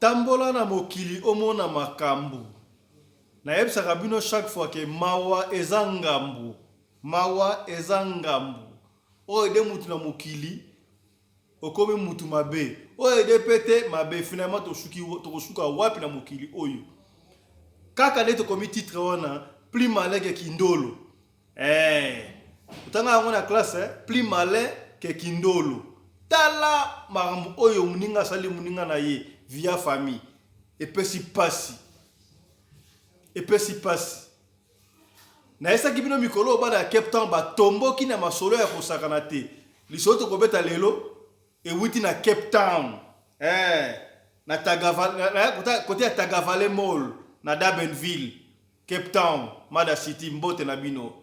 Tambola na mokili omona makambu. Nayebisaka bino chaque fois ke mawa eza ngambu. Mawa eza ngambu. O aider mutu na mokili okomi mutu mabe. O aider pe te mabe. Finalement tosuki tokosuka wapi na mokili oyo? Kaka nde tokomi titre wana plus malin que kindolo. Eh, otanga yango na classe eh? Plus malin que kindolo. Tala makambo oyo moninga asali moninga na ye via famille. Epesi pasi. Epesi pasi. Nayesaki bino mikolo oyo bana ya Cape Town batomboki na masolo ya kosakana te. Lisolo tokobeta lelo ewuti na Cape Town. Eh, na Tagava, na, na, kote ya Tagavale Mall na Durbanville. Cape Town, Mada City, mbote na bino.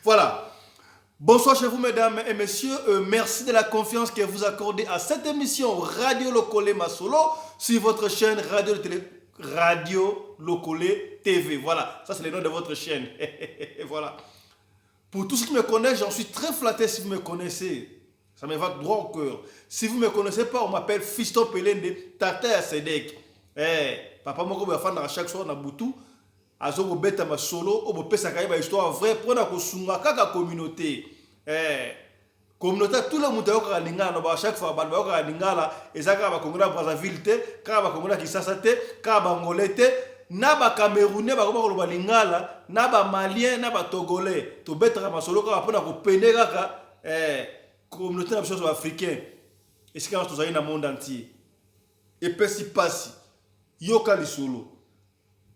Voilà. Bonsoir chez vous, mesdames et messieurs. Merci de la confiance que vous accordez à cette émission Radio Lokole Masolo sur votre chaîne Radio, Télé, Radio Lokole TV. Voilà, ça c'est le nom de votre chaîne. Voilà. Pour tous ceux qui me connaissent, j'en suis très flatté si vous me connaissez. Ça me va droit au cœur. Si vous ne me connaissez pas, on m'appelle Fiston Pelende, Tata ya Sedek. Eh, papa moko boye afandaka chaque soir na butu azo kobeta masolo oyo bopesaka ye ba histoire vraie mpo na kosunga kaka communauté. Eh, communauté tout le moto ayokaka lingala na ba chaque fois bato bayokaka lingala eza kaka bakongolais ya Brazzaville te, kaka bakongolais ya Kinshasa te, kaka bangolais te, na ba Camerounais bakoma koloba lingala, na ba Maliens, na ba Togolais. Tobetaka masolo kaka mpo na kopene kaka eh, communauté na biso nyonso ba-africain esika nyonso tozali na monde entier. Epesi mpasi. Yoka lisolo.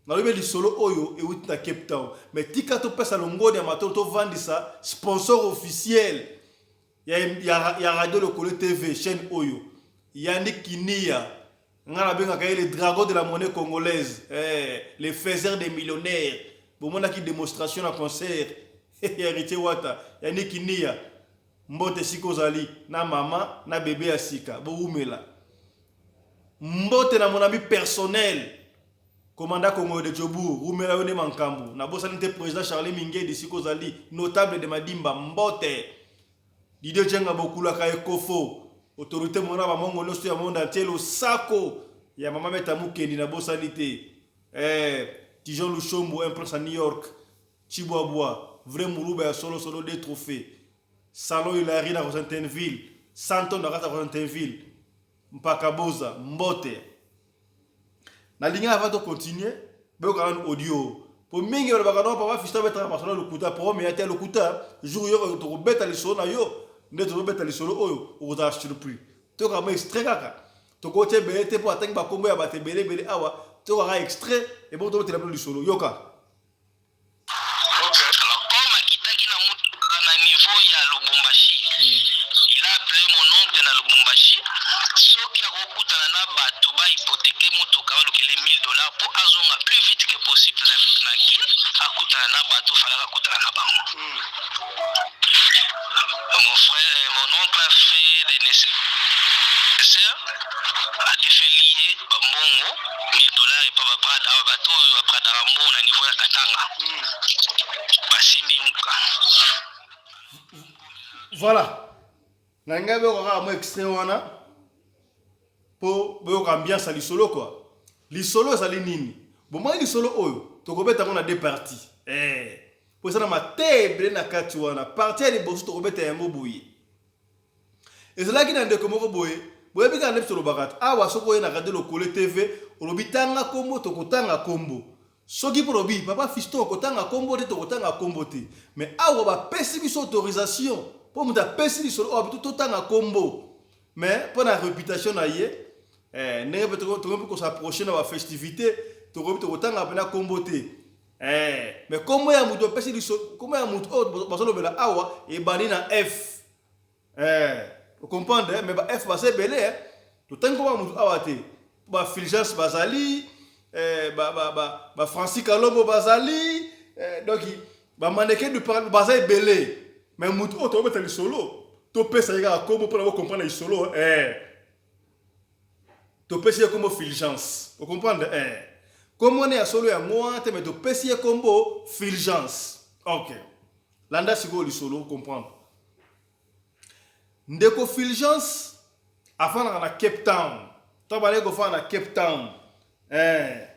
Nalobi lisolo oyo ewuti na Cape Town, mais tika topesa longoni ya matolo, tovandisa sponsor officiel ya Radio Lokole TV, chaîne oyo, Yannick Kinia. Nga nabengaka ye le dragon de la monnaie congolaise, eh, le faiseur des millionnaires. Bomonaki démonstration na concert ya Héritier Wata. Yannick Kinia, mbote esika ozali na mama na bebe ya sika, bowumela. Mbote na mon ami personnel Commandant Kongoyo de Djobourg, wumela yo nde mankambu. Nabosani te président Charlie Mingedi esika ozali, notable de Madimba, mbote. Didier Djenga Bokulaka Ekofo, autorité morale ba mongo nyonso ya monde entier, losako ya mama Meta Mukendi nabosani te. Eh, Tijon Lushombo, un prince à New York, Chibwabwa, vrai muluba ya solo solo deux trophées. Salon Hilary na Rosentenville, Santon na kati ya Rosentenville, Mpaka Boza, mbote. Nalingi avant to continuer, boyoka nanu audio. Po mingi balobaka no papa Fiston abetaka masolo ya lokuta, problème ya te ya lokuta, jour yo tokobeta lisolo na yo, nde tozobeta lisolo oyo okozala surpris. Toyoka mwa extrait kaka. Tokotia ebele te po atangi bakombo ya bato ebele ebele awa, toyoka kaka extrait ebongo tobetela bino lisolo. Yoka. Alors comme akitaki na mutuka na niveau ya Lubumbashi, il a appelé mon oncle na Lubumbashi soki akokutana na batu ba hypothequer mutuka balukele 1000 $ po azonga plus vite que possible na Kin akutana na batu falaka akutana na bango. Mon frère, mon oncle a fait le nécessaire, adefeli ye ba mbongo 1000 $ epa ba brad awa bato oyo ba bradaka mbongo na niveau ya Katanga basimbi muka. Voilà. Na ngai boyoka kaka mwa extrait wana po boyoka ambiance ya lisolo quoi. Lisolo ezali nini? Bomoni lisolo oyo tokobeta yango na deux parties. Eh, po eza na mateya ebele na kati wana. Partie ya liboso tokobeta yango boye. Ezalaki na ndeko moko boye, boyebi kaka nde biso tolobaka te. Awa soki oye na Radio Lokole TV, olobi tanga kombo, tokotanga kombo. Soki mpo olobi papa Fiston okotanga kombo te, tokotanga kombo te. Mais awa bapesi biso autorisation mpo moto apesi lisolo oyo abi totanga kombo. Mais mpo na reputation na ye, eh, ndenge mpe tokoki mpe kosapproche na ba festivité, tokoki tokotanga mpena kombo te. Eh, mais kombo ya moto apesi liso, kombo ya moto oyo bazolobela awa ebandi na F. Eh, comprendre, mais ba F baza ebele, eh. Totangi kombo ya moto awa te. Ba Fulgence bazali, eh, ba Francis Kalombo bazali, eh, donc ba Maneke du Parle baza ebele. Mais moto oyo tokobeta lisolo, topesa ye kaka kombo mpona bocomprendre lisolo, eh. Topesi ye kombo Fulgence. Ocomprendre, eh. Kombo ne ya solo yango wana te, mais topesi ye kombo Fulgence. OK. Landa sikoyo lisolo, comprendre. Ndeko Fulgence afandaka na Cape Town. To bandaki kofanda na Cape Town. Eh.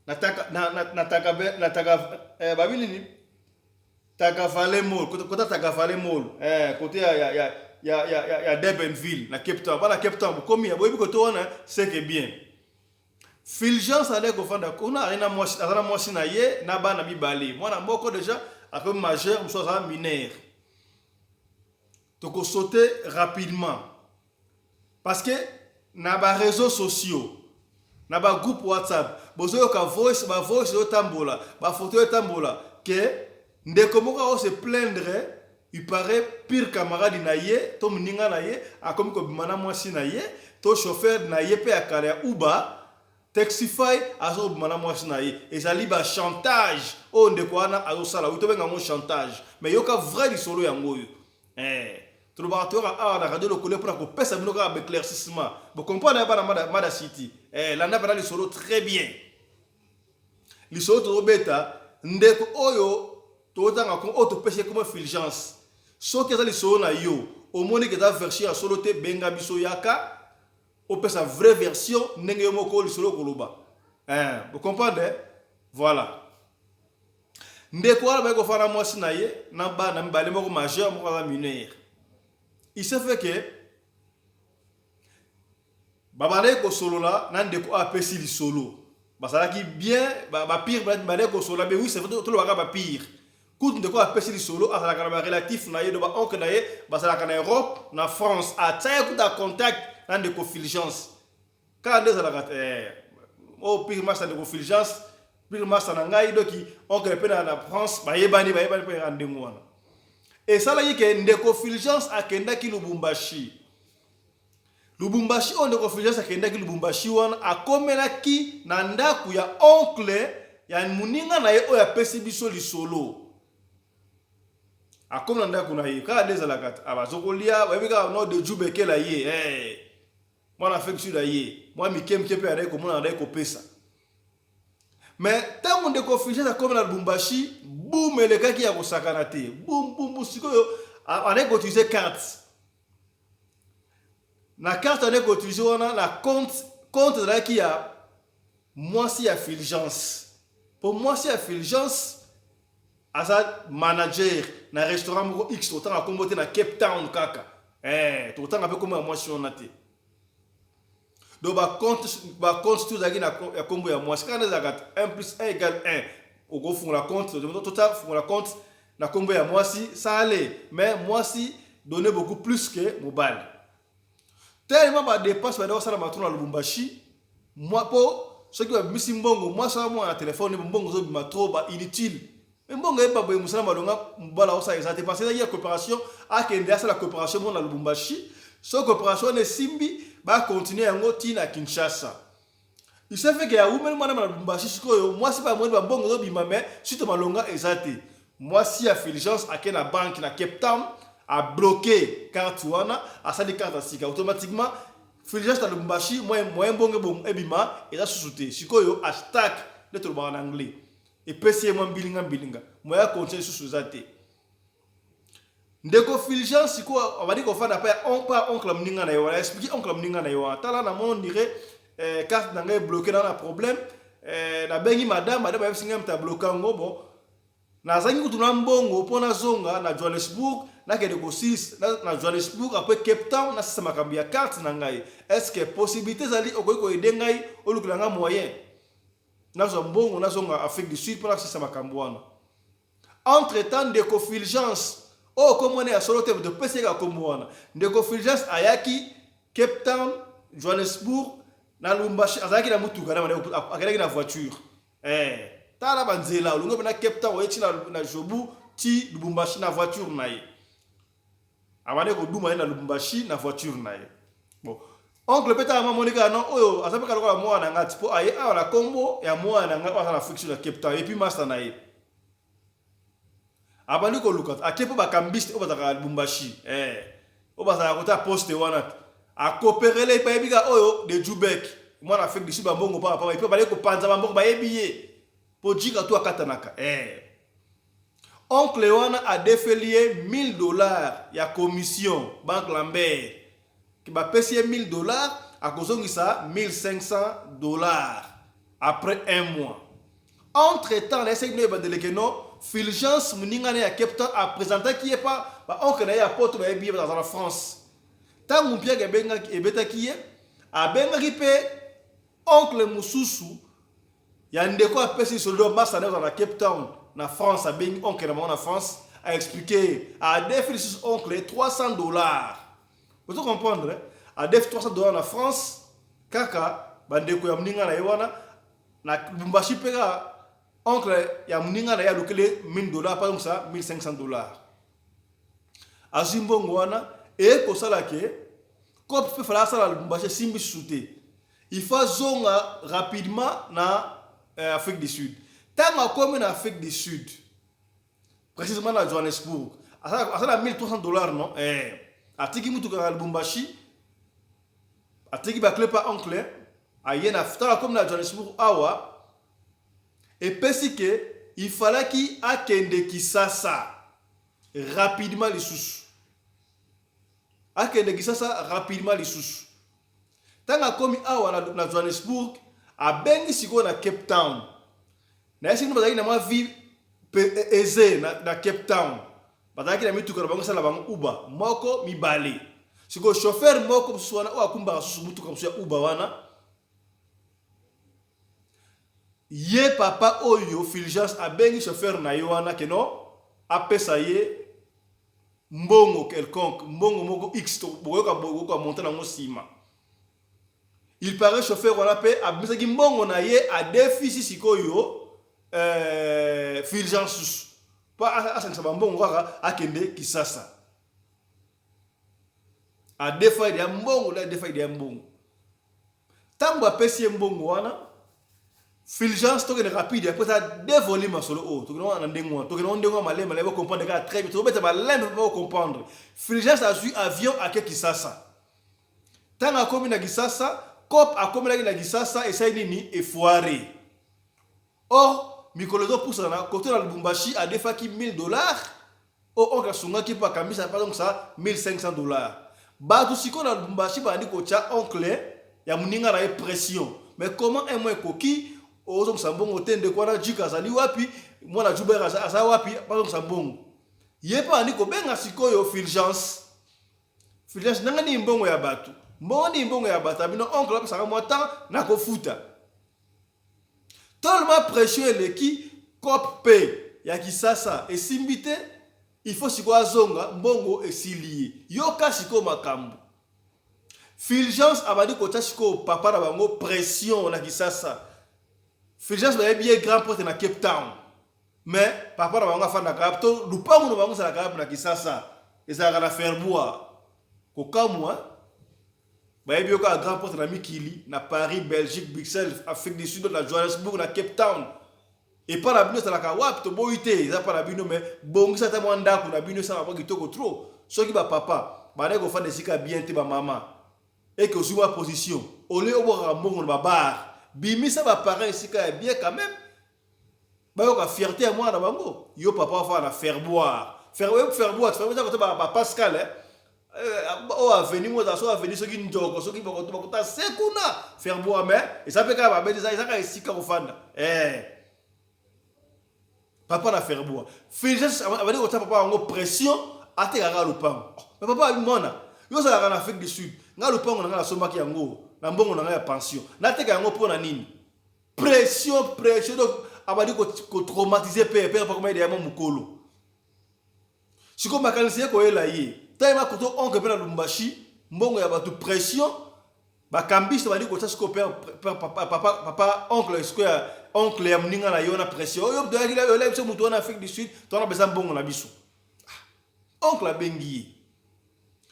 Na taka na na na taka na taka eh, babi nini? Taka Valley Mall, kota kota Taka Valley Mall. Eh, kote ya ya ya ya ya ya, ya Durbanville na Cape Town. Bana Cape Town bokomi ya boyebi kote wana, c'est que bien. Fulgence azalaki kofanda kuna, azali na mwasi, aza na mwasi na ye na bana mibale. Mwana moko deja akomi majeur, mosusu aza mineur. Tokosauter rapidement parce que na ba réseaux sociaux, na ba groupe WhatsApp, bozoyoka voice, ba voice ezotambola, ba photo ezotambola ke ndeko moko ako se plaindre. Il paraît pire camarade na ye to moninga na ye akomi kobima na mwasi na ye, to chauffeur na ye mpe ya kala ya Uber Taxify azobima na mwasi na ye. Ezali bachantage oyo ndeko wana azosala. Oyo tobenga yango chantage, mais yoka vrai lisolo yango oyo. Eh, tolobaka, toyoka awa na Radio Lokole mpona kopesa bino kaka baéclaircissement. Bocomprendre ya bana Mada, Mada City. Eh, landa mpena lisolo très bien. Lisolo tozobeta, ndeko oyo tozotanga, oyo topesi ye comme Fulgence, soki eza lisolo na yo, omoni ke eza version ya solo te, benga biso, yaka opesa vraie version ndenge yo moko lisolo koloba. Eh, bocomprendre? Voilà, ndeko wana baye kofanda mwasi na ye na bana mibale, moko majeur, moko aza mineur. Il se fait que babandaki kosolola na ndeko oyo apesi lisolo, bazalaki bien, bapire, bandaki kosolola be. Oui, c'est vrai, tolobaka bapire. Kutu ndeko oyo apesi lisolo azalaka na barelatif na ye, do baoncle na ye bazalaka na Europe, na France. Atia ye kuta contact na ndeko Fulgence. Kaka nde ezalaka oyo pire masa, ndeko Fulgence pire masa na ngai, doki oncle mpe na France, bayebani, bayebani mpe ya ndenge wana. Esalaki ke ndeko Fulgence akendaki Lubumbashi. Lubumbashi oyo ndeko Fulgence akendaki Lubumbashi wana, akomelaki na ndako ya oncle ya moninga na ye oyo apesi biso lisolo. Akomi na ndako na ye, kaka nde ezalaka te, bazokolia, bayebi kaka no de jubekela ye. Hey. Mwana Afrique Sud aye mwa mike mike mpe adaki komona, adaki kopesa. Mais ntango ndeko Fulgence akomi na Lubumbashi, boum, elekaki ya kosakana te. Boum boum boum. Sikoyo andaki koutiliser carte. Na carte andaki koutiliser wana, na compte, compte ezalaki ya mwasi ya Fulgence, mpo mwasi ya Fulgence aza manager na restaurant moko x, totanga nkombo te, na Cape Town kaka. Eh, totanga mpe nkombo ya mwasi wana te. Donc bacompte tout ezalaki ya nkombo ya mwasi. Kaka nde ezalaka, 1 plus 1 égale 1. Okofungola compte, tota fungola compte na nkombo ya mwasi, ça allait, mais mwasi donner beaucoup plus que mobali, tellement badépense bada kosala matro na Lubumbashi. Mpo soki babimisi mbongo, mwasi wana mwana na telefone, mbongo ezobima trop, ba inutile. Me mbongo eyeba boye, mosala malonga mobala osala eza te, parce que ezalaki ya coopération. Akende asala coopération moko na Lubumbashi. So coopération wana esimbi, bacontinue yango ntina Kinshasa. Il se fait ke awumeli mwana na Lubumbashi. Sikoyo mwasi mpe amoni bambongo ezobima, mais suite malonga eza te. Mwasi ya Fulgence ake na banque na Cape Town, abloqué carte wana, asali carte ya sika. Automatiquement Fulgence na Lubumbashi, moyen mbongo ebima eza susu te. Sikoyo hashtag nde tolobaka na anglais epesi ye mwa mbilinga mbilinga, moyen akontinue lisusu eza te. Ndeko Fulgence sikoyo abandi kofanda pa pa oncle moninga na ye wana. Explique oncle moninga na ye wana: tala, na moni ondire carte na ngai ebloqué, na problème. Nabengi madame, madame ayebisi ngai moto abloqué yango. Bon, nazangi kutu na mbongo mpo nazonga na Johannesburg, nakende kosilisa na Johannesburg, après Cape Town, nasisa makambo ya carte na ngai. Est ce que possibilité ezali, okoki koaider ngai, olukela ngai moyen nazwa mbongo, nazonga Afrique du Sud mpo nasisa makambo wana? Entre temps ndeko Fulgence oyo komona ya solo te, topesi ye kaka kombo wana, ndeko Fulgence ayaki Cape Town, Johannesburg na Lubumbashi. Azalaki na mutuka, akendaki na voiture. Eh, tala banzela, olongi mpe na Cape Town, oye ti na Jobu, ti Lubumbashi na voiture na ye. Abandi koduma ye na Lubumbashi na voiture na ye. Bon, oncle mpe tala, mamoni kaka non, oyo aza mpe kaka lokola mwana na ngai ti, mpo aye awa na nkombo ya mwana na ngai oyo aza na Afrique na Cape Town. Et puis master na ye abandi koluka, ake mpo bacambiste oyo bazalaka na Lubumbashi, eh, oyo bazalaka kota poste wana te, akoperele, bayebi kaka oyo de Jubek, mwana Afrique du Sud, bambongo papa papa. Et puis abandi kopanza bambongo, bayebi ye mpo jika tu akatanaka. Eh. Oncle wana adefeli ye 1000 $ ya commission Banque Lambert. Ke bapesi ye 1000 dollars, akozongisa 1500 dollars après un mois. Entre temps, nayesaki bino ebandeli ke non, Fulgence moninga na ye ya Cape Town apresentaki ye pa ba oncle na ye ya poto, bayebi ye, baza na France. Ntango mpiaka ebetaki ye, abengaki mpe oncle mosusu ya ndeko apesi lisolo masa na ye na Cape Town na France. Abengi oncle na bango na France, aexpliquer ye, adefi lisusu oncle 300 $. Ozo comprendre? Adefi 300 $ na France. Kaka bandeko ya moninga na ye wana na Lubumbashi mpe kaka oncle ya moninga na ye alukeli 1000 $, par exemple 1500 $. Azwi mbongo wana, eye kosala ke coop mpe fala asala Lubumbashi esimbi susu te. Il faut azonga rapidement na Afrique du Sud. Ntango akomi na Afrique du Sud, précisément na Johannesburg, asala 1300 $, non, atiki mutuka na Lubumbashi, atiki baclé pa oncle aye na. Ntango akomi na Johannesburg awa, epesi ke ifalaki akende Kisasa rapidement lisusu, akende Kisasa rapidement lisusu. Ntango akomi awa na Johannesburg, abengi sikoyo na Cape Town. Nayesi bino, bazalaki na mwa vie aisée na Cape Town. Bazalaki na mituka na bango, esala bango Uber moko, mibale. Sikoyo chauffeur moko mosusu wana oyo akumbaka susu mutuka mosusu ya Uber wana, ye papa oyo Fulgence abengi chauffeur na ye wana ke non, apesa ye mbongo quelconque, mbongo moko x, bokoyoka, bokoyoka montant nango nsima. Il paraît chauffeur wana mpe abimisaki mbongo na ye, adefisi sikoyo Fulgence susu mpo asangisa bambongo kaka akende Kisasa. Adefa ya mbongo, adefa ya mbongo. Ntango apesi ye mbongo wana, Fulgence, tokende rapide, après ça deux volumes masolo oyo tokende wana na ndenge wana, tokende ndenge wana malema na comprendre kaka très bien. Tokobeta balembe mpo comprendre. Fulgence azwi avion, ake Kisasa. Ntango akomi na Kisasa, coop akomelaki na Kisasa esali nini? Efoire. Or mikolo ezopusana, kote na Lubumbashi adefaki 1000 $, oyo oncle asungaki mpo akambisa mpe azongisa 1500 $. Bato sikoyo na Lubumbashi babandi kotya oncle ya moninga na ye pression. Mais comment un mois ekoki, ozongisa mbongo te? Ndeko wana jika azali wapi? Mwana Juber aza wapi? Bazongisa mbongo. Ye mpe abandi kobenga sikoyo Fulgence. Fulgence, ndenge nini mbongo ya bato, mbongo nini, mbongo ya bato? Abino oncle apesaka mwa temps, nakofuta. Tellement pression eleki, coop mpe ya Kisasa esimbi te. Il faut sikoyo azonga, mbongo esili ye. Yoka sikoyo makambo. Fulgence abandi kotia sikoyo papa na bango pression na Kisasa. Fulgence, bayebi ye grand prêtre na Cape Town, mais papa na bango afandaka to lupango na bango ezalaka wapi? Na Kisasa, ezalaka na Ferbois. Kokamwa, bayebi yo kaka grand prêtre na mikili, na Paris, Belgique, Bruxelles, Afrique du Sud, na Johannesburg, na Cape Town. Epa na bino ezalaka wapi? Toboyi te, eza mpa na bino, mais bongisa ata mwa ndako na bino, esalaka mwa kitoko trop. Soki bapapa bandaki kofanda esika bien te, bamama eke ozwi mwa position, olie obwakaka mbongo na babar, bimisa baparent esika ya bien quand même, bayoka fierté ya mwana na bango. Yo papa ofanda na Ferboire, Ferboire, Ferboire eza kote bapascal, oyo avenue mo ezala so avenue, soki Njoko, soki bakota se kuna Ferboire, mais eza mpe kaka babeti, eza kaka esika kofanda. Papa na Ferboire, Fulgence abandi kotia papa yango pression atekaka lopango. Mais papa abi: mwana, yo ozalaka na Afrique du Sud, ngai lopango na ngai nasombaki yango na mbongo na ngai ya pension, nateka yango mpo na nini? Pression, pression. Donc abandi kotraumatiser père. Père pakoma ya mo mokolo. Sikoyo makanisi ye koyela ye tayema koto oncle mpe na Lubumbashi, mbongo ya bato, pression, bakambisi bandi kotia sikoyo père, papa, papa, papa, oncle, sikoyo ya oncle ya moninga na ye wana pression. Oyo toyaki oyo biso motu wana Afrique du Sud, twana beza mbongo na biso. Oncle abengi ye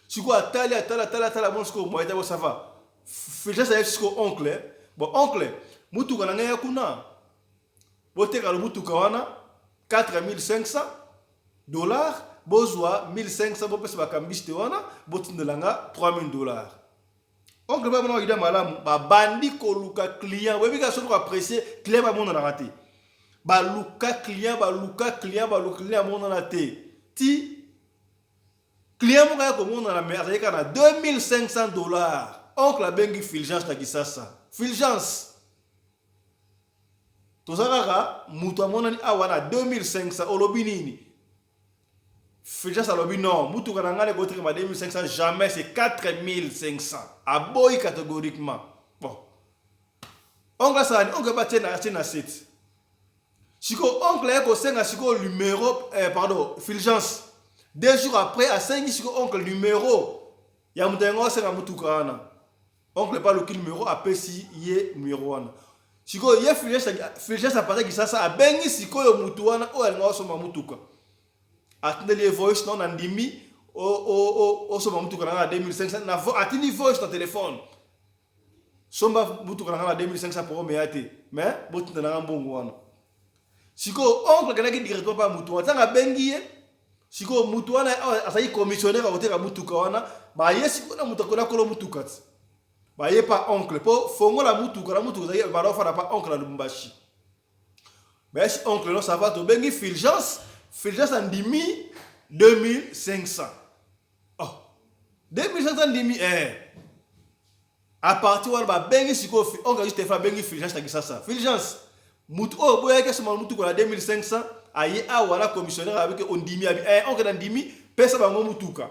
sikoyo, atali, atali, atali, atali, amoni sikoyo moyen te. Bo ça va, Fulgence ayebi sikoyo oncle. Bon, oncle, mutuka na ngai ya kuna, botekala mutuka wana 4500 $, bozwa 1500, bopesa bakambisi te wana, botindela nga 3000 $. Oncle mpe amona idée malamu. Babandi koluka client. Boyebi kaka soki koapprécier client, bamonanaka te. Baluka client, baluka client, baluka client, amonana te. Ti Client moko aya komonana, mais azali kaka na 2500 $. Oncle abengi Fulgence na Kisasa. Fulgence, toza kaka moto amonani awa na 2500, olobi nini? Fulgence alobi: non, mutuka na ngai ekotekama 2500 jamais, c'est 4500. Aboyi catégoriquement. Bon, oncle asalani? Oncle batie na atie na sete. Sikoyo oncle aye kosenga sikoyo numéro, pardon, Fulgence 2 jours après asengi sikoyo oncle numéro ya moto yango asenga mutuka wana. Oncle mpe aluki numéro, apesi ye numéro wana. Sikoyo ye Fulgence apataki Kisasa, abengi sikoyo mutu wana oyo alinga osomba mutuka, atindeli ye voice: non, nandimi osomba mutuka na nga na 2500. Na atindi voice na telefone: somba mutuka na nga na 2500, problème ya te, mais botinda na nga mbongo wana. Sikoyo oncle akendaki directement mpa mutu wana. Ntango abengi ye sikoyo, mutu wana azalaki commissionnaire akoteka mutuka wana. Baye sikoyo na mutu akona kolo mutuka ti baye pa oncle mpo fongola mutuka na mutuka ezalaki bana pa oncle na Lubumbashi. Bayesi oncle: non, ça va, tobengi Fulgence, Fulgence andimi 2500. Oh, 2500 andimi. À partir wana babengi sikoyo oncle azwi telefone, abengi Fulgence na Kisasa: Fulgence, mutu oyo boyaki asomba mutuka na 2500 aye awa na commissionnaire, abiki ondimi? Abi: oncle, na ndimi, pesa bango mutuka,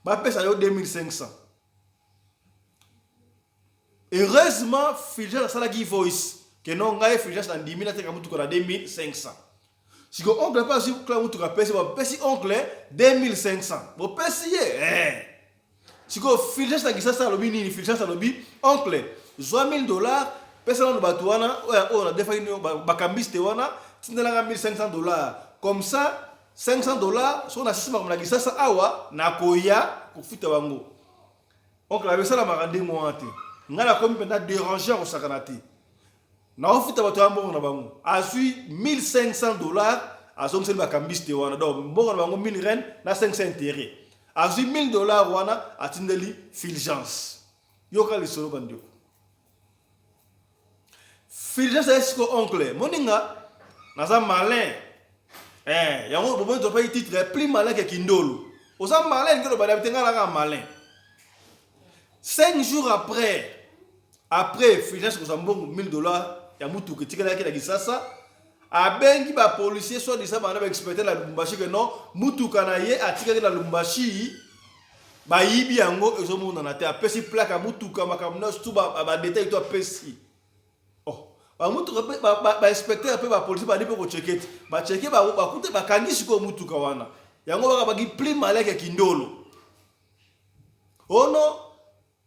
bapesa yo 2500. Heureusement Fulgence asalaki voice ke non, ngai Fulgence na ndimi nateka mutuka na 2500. Siko oncle mpe azwi kla mutuka, apesi, bapesi oncle 2500, bopesi ye. Sikoyo Fulgence na Kisasa alobi nini? Fulgence alobi: oncle, zwa 1000 $, pesa nano bato wana oyo nadefaki bakambiste wana, tindelanga 1500 $, comme ça 500 $, soki nasisi makambo na Kisasa awa, nakoya kofuta bango. Oncle abi: esalamaka ndenge wana te, ngai nakomi mpenza déranger, kosakana te, naofuta bato ya mbongo na bango. Azwi 1500 $, azongiseli bakambiste wana, donc mbongo na bango 1000 ren na 500 intérêt. Azwi 1000 $ wana, atindeli Fulgence. Yoka lisolo, bandeko. Fulgence aye siko: oncle, moninga, naza malin. Yango bomoni topaki titre "Plus malin ke Kindolo". Oza malin ndenge olobana te, ngai naka malin. 5 jours après Fulgence kozwa mbongo 1000 $ ya mutuka etikalaki na Kisasa, abengi bapolicier, soi-disant bana bainspecteur na Lubumbashi, ke non, mutuka na ye atikaki na Lubumbashi, bayibi yango, ezomonana te. Apesi plaque ya mutuka, makambo nyonso tu, badétail to apesi. Oh, bamutuka mpe bainspecteur mpe bapolicier bandi mpe kochecker te, bachecker, bakute, bakangi sikoyo mutuka wana. Yango baka baki plus malin ke Kindolo. Ono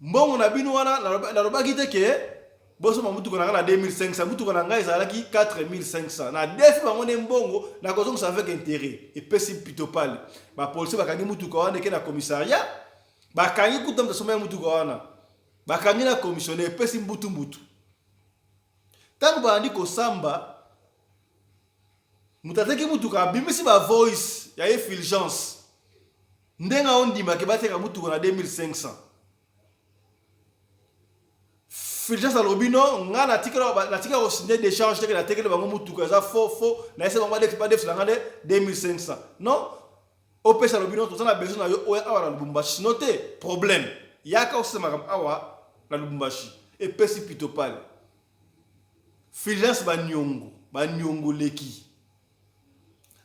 mbongo na bino wana, nalobaki te ke bosomba mutuka na ngai na 2500, mutuka na ngai ezalaki 4500, na defi bango nde mbongo, nakozongisa avec intérêt. Epesi pitopale. Bapolicier bakangi mutuka wana, eke na commissariat, bakangi kuta moto asomba ya mutuka wana, bakangi na commissionnaire. Epesi mbutu-mbutu. Ntango babandi kosamba, moto ateki mutuka abimisi bavoice ya ye Fulgence ndenge aondimaki bateka mutuka na 2500. Fulgence alobi: no, nga natikala kosigner décharge teke natekeli bango mutuka, eza faux, faux, nayese bango badefisa nga nde 2500. Non, opesa. Alobi: no, toza na besoin na yo, oya awa na Lubumbashi, sino te problème, yaka osala makambo awa na Lubumbashi. Epesi pitopale. Fulgence baniongo, baniongo leki,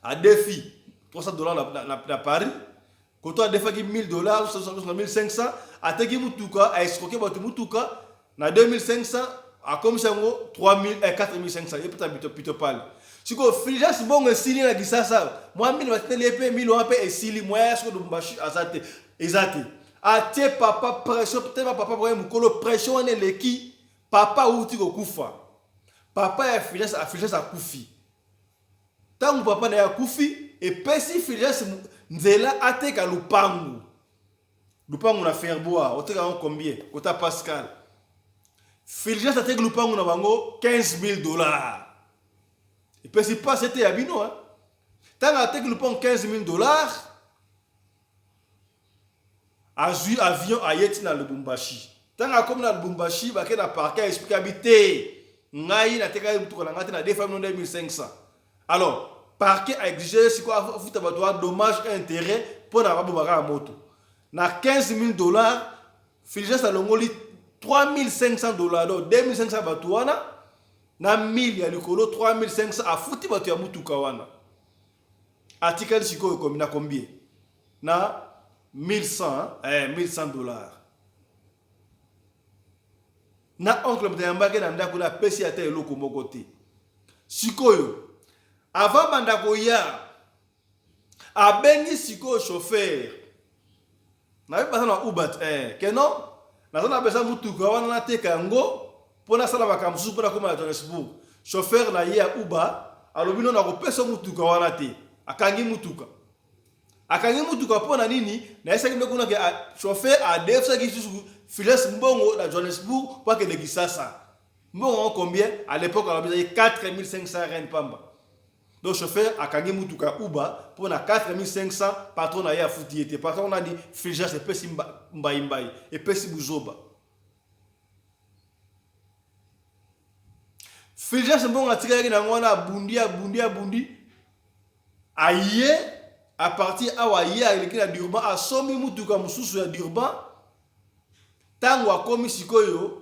adefi 300 $ na Paris, koto adefaki 1000 $, 1500, ateki mutuka, aescroquer bato mutuka na 2500, akomisi yango 3000, 4500. Ye peta pitopale. Sikoyo Fulgence mbongo esili na Kisasa, mwa 1000 batindeli ye mpe 1000 wana mpe esili, mwa ya sikoyo Lubumbashi aza te, eza te. Atie papa pression te, papa boye mokolo pression wana eleki, papa awuti kokufa, papa ya Fulgence. Fulgence akufi. Ntango papa na ye akufi, epesi Fulgence nzela ateka lupangu, lupangu na Ferbois. Oteka yango combien? Kota Pascal. Fulgence ateki lupangu na bango 15 000 $. Epesi mpasi ete ya bino. Ntango ateki lupangu 15 000 $, azwi avion, aye ti na Lubumbashi. Ntango akomi na Lubumbashi, bake na parquet, aexpliquer, abi te, ngai natekaki mutuka na ngai te na 2 1500. Alors parquet a exigé sikoyo afuta bato wa dommage et intérêt. mpo na baboma kaka moto. Na 15 000 dollars, Fulgence alongoli 3500 dollars, donc 2500 bato wana na 1000 ya likolo, 3500 afuti bato ya mutuka wana. Atikali sikoyo komi na combien? Na 1100, 1100 dollars. Na oncle moto ayambaki na ndako na apesi ata eloko moko te. Sikoyo avant banda koya, abengi sikoyo chauffeur nayebi baza na Uber ke non, naza na besoin mutuka wana, nateka yango mpo nasala makambo mosusu mpo nakóma na Johannesburg. Chauffeur na ye ya Uber alobi no, nakopesa mutuka wana te. Akangi mutuka, akangi mutuka mpo na nini? Nayesaki nde kuna ke chauffeur adefisaki lisusu Fulgence mbongo na Johannesburg mpo akende Kisasa. Mbongo yango combien? À l'époque alobi ezali 4500 rand pamba. Donc chauffeur akangi mutuka ya Uber mpo na 4500 patron na ye afuti ye te. Patron nani? Fulgence. Epesi mbaimbai, epesi buzoba. Fulgence mbongo atikalaki nango wana, abundi, abundi, abundi, aye à partir awa, ye aleki na Durban, asombi mutuka mosusu ya Durban. Ntango akomi sikoyo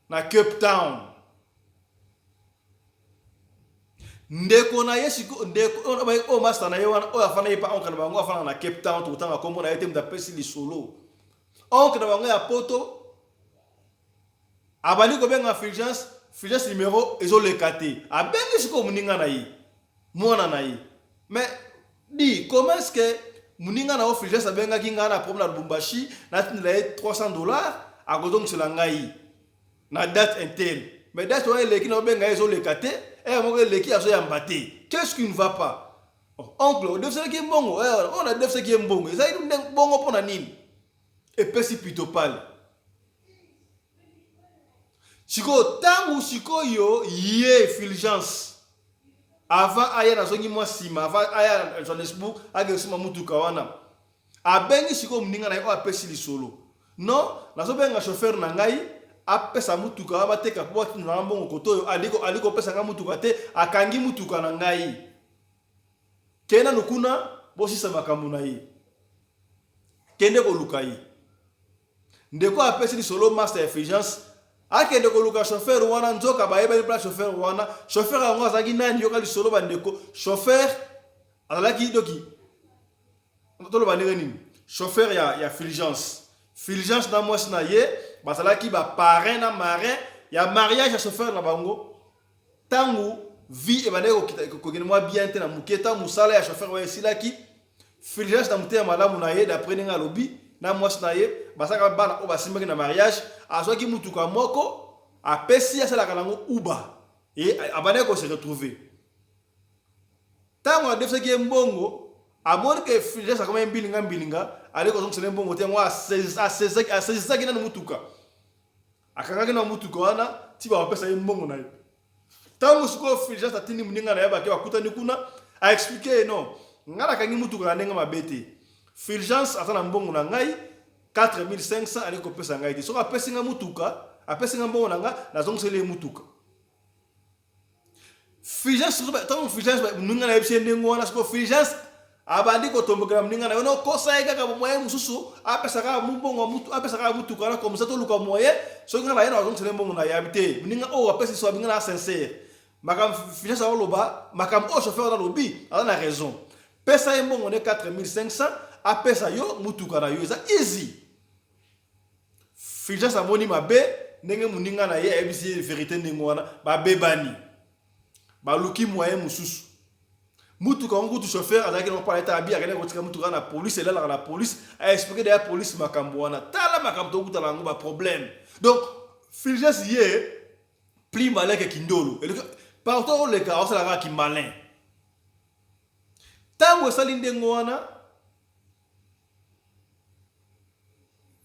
na Cape Town, ndeko na ye siko, ndeko oyo master na ye wana oyo afanda ye pa oncle na bango, afanda na Cape Town, tokotanga nkombo na ye te, moto apesi lisolo, oncle na bango ya Poto, abandi kobenga Fulgence. Fulgence numéro ezoleka te. Abengi sikoyo moninga na ye, mwana na ye: "Mais di, comment est ce que moninga na yo Fulgence abengaki ngai na problème na Lubumbashi, natindela ye 300 dollars, akozongisela ngai na date un tel, mais date wana eleki, na obenga ye ezoleka te, ere moko eleki, azoyamba te, qu'est-ce qui ne va pas?" Oh, oncle, odefiselaki ye mbongo, oyo nadefiselaki ye mbongo ezalaki bongo mpo na nini? Epesi pitopale. Sikoyo ntango sikoyo ye Fulgence avant aya, nazongi mwa nsima, avant aya na Johannesburg, akende nsima mutuka wana, abengi sikoyo moninga na ye oyo apesi lisolo: "Non, nazobenga chauffeur na ngai apesa mutuka wana bateka mpo batinda na mbongo koto oyo, ali kopesa ngai mutuka te, akangi mutuka na ngai. Kende nanu kuna, bosisa makambo na ye." Kende koluka ye. Ndeko apesi lisolo, master ya Fulgence, akende koluka chauffeur wana. Nzoka bayebani mpona chauffeur wana. Chauffeur yango azalaki nani? Yoka lisolo, bandeko. Chauffeur azalaki doki, toloba ndenge nini, chauffeur ya Fulgence. Fulgence na mwasi na ye bazalaki baparrain na marraine ya mariage ya chauffeur na bango. Ntango vie ebandaki kokende mwa bien te na moke, ntango mosala ya chauffeur oyo esilaki, Fulgence na motema malamu na ye, d'après ndenge alobi, na mwasi na ye basalaka bana oyo basimbaki na mariage, azwaki mutuka moko, apesi, asalaka nango Uber e abandaki kose retrouver. Ntango adefisaki ye mbongo, amoni ke Fulgence akomaki mbilinga mbilinga, ali kozongisela ye mbongo te. Yango asezisaki nanu mutuka, akangaki na mutuka wana ti bakopesa ye mbongo na ye. Ntango sikoyo Fulgence atindi moninga na ye, bake, bakutani kuna, aexpliquer ye: "Non, ngai nakangi mutuka na ndenge mabe te. Fulgence aza na mbongo na ngai 4500, ali kopesa ngai te. Soki apesi ngai mutuka, apesi ngai mbongo na ngai, nazongiseli ye mutuka." Fulgence, ntango Fulgence moninga na yebisi ye ndenge wana, sikoyo Fulgence abandi kotombokela moninga na ye: "Nokosa ye kaka moyen mosusu, apesa kaka mbongo, apesa kaka mutuka wana, comme ça toluka moyen. Soki ngai na ye na bazongisela mbongo na yabi te." Moninga oyo apesi so abinga na sincère makambo Fulgence aoloba, makambo oyo chauffeur wana alobi, aza na raison. Pesa ye mbongo ne 4500, apesa yo mutuka na yo, eza easy. Fulgence amoni mabe ndenge moninga na ye ayebisi ye vérité ndenge wana. Babebani, baluki moyen mosusu. Mutuka yango kutu chauffeur azalaki nango mpona ete abi akendaki kotika mutuka na police, elalaka na police. Aexpliquer deya police makambo wana. Tala makambo tokutana yango, baproblème. Donc Fulgence ye plus malin ke kindolo, partout oleka aosala kaka kimalin. Ntango esali ndenge wana,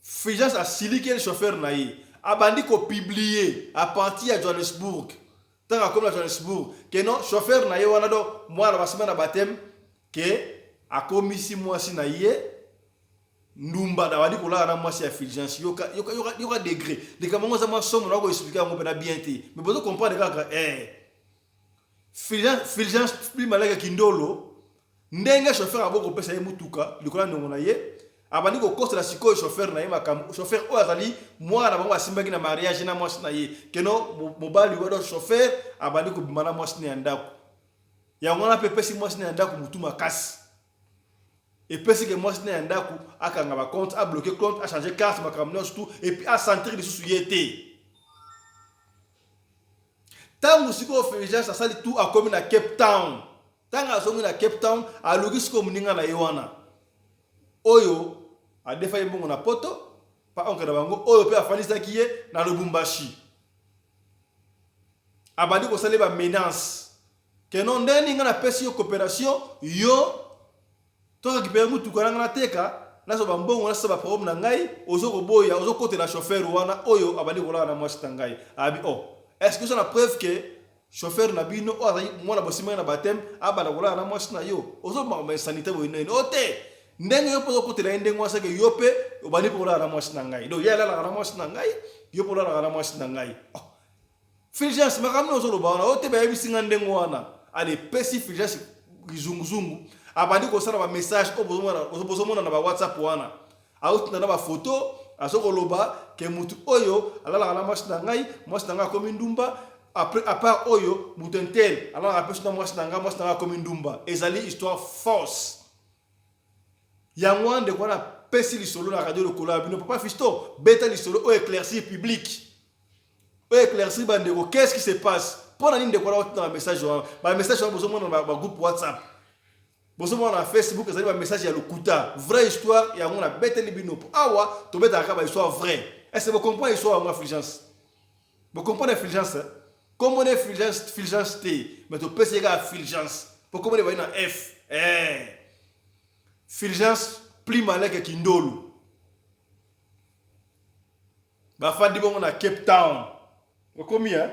Fulgence asiliki chauffeur na ye, abandi kopublier à partir ya Johannesburg. Ntango akomi na Johannesburg ke non, chauffeur na ye wana do mwana basima na baptême, ke akomisi mwasi na ye ndumba, abandi kolala na mwasi ya Fulgence. Yoka, yoka, yoka, yoka degré likambo yango eza mwa somo. Na koexpliquer yango mpena bien te, mais bozo comprendre kaka. Fulgence, plus malin ke kindolo. Ndenge chauffeur aboyi kopesa ye motuka likolo ya niongo na ye, abandi kokosela sikoyo chauffeur na ye makambo. Chauffeur oyo azali mwana na bango asimbaki na mariage na mwasi na ye keno mobali wana chauffeur abandi kobima na mwasi na ya ndako. Yango wana mpe epesi mwasi na ya ndako motu makasi. Epesi ke mwasi na ya ndako akanga ba compte, a bloquer compte, a changer carte, makambo nyonso tout et puis a sentir lisusu ye te. Tango sikoyo Fulgence asali tout akomi na Cape Town. Tango azongi na Cape Town aluki sikoyo moninga na ye wana oyo adefa ye mbongo na poto pa oncle na bango oyo pe afandisaki ye na Lubumbashi. Abandi kosala ye ba menaces que non ndenge nini nga napesi yo cooperation yo To recuperer mutuka nanga nateka nazwa ba mbongo nasala ba problème na ngai ozo koboya ozo kotela chauffeur wana oyo abandi kolala na mwasi na ngai abi oh est ce que oza na preuve que chauffeur na bino oyo azali mwana bosimbaki na baptême abanda kolala na mwasi na yo ozo makambo insanité boye nini o te ndenge yo mpe ozokotela ye ndenge wana seke yo mpe obandi mpe kolala na mwasi na ngai donc ye alalaka na mwasi na ngai yo mpe olalaka na mwasi na ngai oh. Fulgence, makambo nini ozoloba wana? Oyo te bayebisi nga ndenge wana. Ale pesi Fulgence kizunguzungu, abandi kosala ba message oyo bozomona bozomona na ba WhatsApp wana. Aotinda na ba photo, azo koloba ke mutu oyo alalaka na mwasi na ngai, mwasi na ngai akomi ndumba, après à part oyo mutu un tel alalaka pe na mwasi na ngai, mwasi na ngai akomi ndumba. Ezali histoire fausse. Yango wana ndeko wana apesi lisolo na radio lokolo ya bino papa Fiston, beta lisolo oyo éclaircir public. Oyo éclaircir ba ndeko, qu'est-ce qui se passe? Pona nini ndeko wana otinda ba message wana? Ba message wana bozomona na ba groupe WhatsApp. Bozomona na Facebook ezali ba message ya lokuta. Vraie histoire yango na beteli bino. Po awa tobetaka kaka ba histoire vraie. Est-ce que vous comprenez histoire yango Fulgence? Vous comprenez Fulgence? Kombo na Fulgence, Fulgence te, mais topesi ye kaka Fulgence. Po kombo na ebandi na F. Eh. Fulgence plus malin que Kindolo. Bafandi bongo na Cape Town. Okomi hein?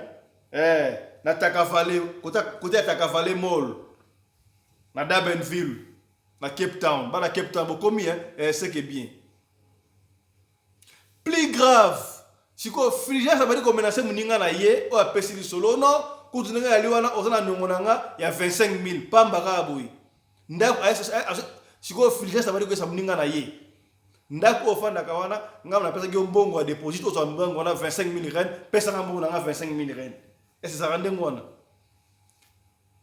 Eh, na Takavale, kota kota ya Takavale Mall. Na Durbanville, na Cape Town. Bana Cape Town bokomi hein? Eh, c'est que bien. Plus grave, sikoyo Fulgence abandi ko menacer moninga na ye oyo apesi lisolo non kutu ndenge yali wana oza na niongo na nga ya 25000 pamba kaka boye. Ndako sikoyo Fulgence abandi koyesa moninga na ye ndako oyo ofandaka wana nga napesaki yo mbongo ya deposit ozwa mbongo wana 25000 rand pesa nga mbongo na nga 25000 rand ese ezalaka ndenge wana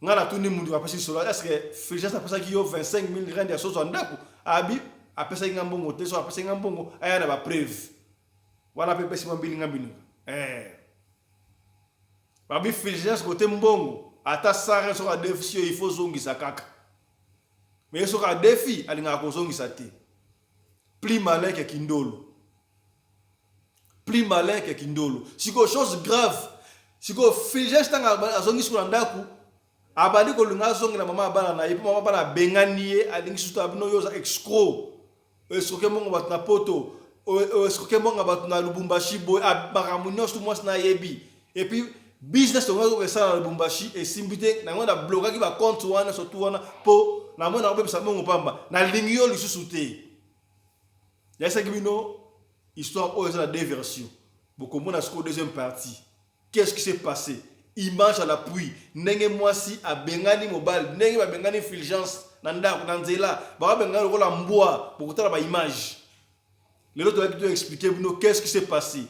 Nga natuni mutu apesi lisolo est ce que Fulgence apesaki yo 25000 rand ya sozwa ndaku? Abi apesaki nga mbongo te, soki apesaki nga mbongo aya na ba preuve. Wana pe epesi mwa mbilinga mbilinga. Eh. Babi Fulgence kote mbongo ata 100 rand soki adefisi yo il faut ozongisa kaka. Mais ye soki adefi alingaka kozongisa te. Plus malin que Kindolo. Plus malin que Kindolo. Sikoyo chose grave, sikoyo Fulgence ntango azongi sikoyo na ndako abandi kolinga azongela mama ya bana na ye mpo mama bana abengani ye alingi susu ta bino yo oza escroc escroke mbongo bato na poto escroke mbongo bato na lubumbashi boye makambo nyonso mwasi na ayebi epuis business yango azokoka esala na lubumbashi esimbi te nango na blokaki bacompte wana surtout wana mpo namoni nakobebisa mbongo pamba nalingi yo lisusu te Nayebisaki bino histoire oyo eza na deux versions. Bokomona sikoyo deuxième partie. Qu'est-ce qui s'est passé? Image à l'appui. Ndenge mwasi abengani mobali, ndenge babengani Fulgence na ndako, na nzela, bakabengani lokola mbwa, bokotala ba image. Lelo toyaki to expliquer bino qu'est-ce qui s'est passé.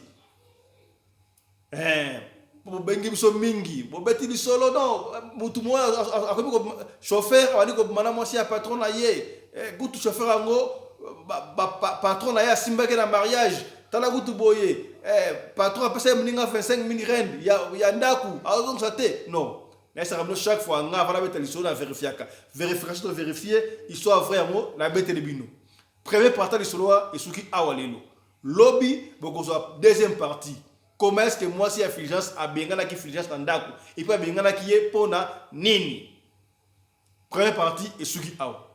Eh, bobengi biso mingi, bobeti lisolo non, mutu moko akomi ko chauffeur abandi kobima na mwasi ya patron na ye. Eh, kutu chauffeur yango patron na ye asimbaki na mariage. Tala kutu boye, eh, patron apesa ye moninga 25000 rand ya, ya ndaku, azongisa te. Non. Nayesaka bino chaque fois nga avant nabeta lisolo na verifiaka. Verification to verifier histoire vraie yango nabeteli bino. Premier partie lisolo esuki awa lelo. Lobi bokozwa deuxième partie. Comment est-ce que mwasi ya Fulgence abenganaki Fulgence na ndako et puis abenganaki ye pona nini? Première partie esuki awa.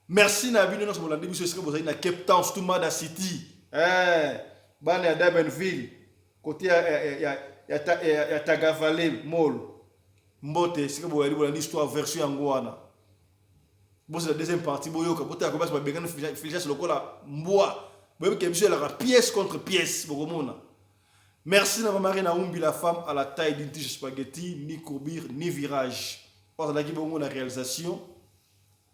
Merci na bino nyonso bolandi biso esika bozali na Cape Town surtout Mada City. Eh, bana ya Durbanville côté ya ya ya ya, ya, ya Tagavale Mall. Mbote esika boyali bolandi histoire version yango wana. Bozela deuxième partie boyoka botala ko basi babengani Fulgence lokola mbwa. Boyebi ke biso elaka pièce contre pièce bokomona. Merci na Marie Naumbi la femme à la taille d'une tige spaghetti ni courbure ni virage. Oyo azalaki bongo na réalisation.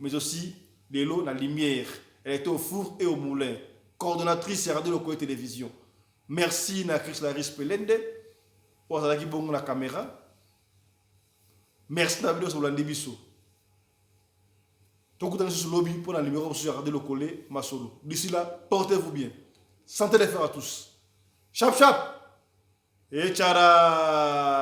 Mais aussi lelo na lumière. Elle était au four et au moulin. Coordonnatrice ya Radio Lokole Télévision. Merci na Chris Laris Pelende oyo azalaki bongo na caméra. Merci na bino nyonso bolandi biso. Tokutana lisusu lobi mpo na numéro mosusu ya Radio Lokole Masolo. D'ici là, portez-vous bien. Santé de fer à tous. Chap chap. Et tchara.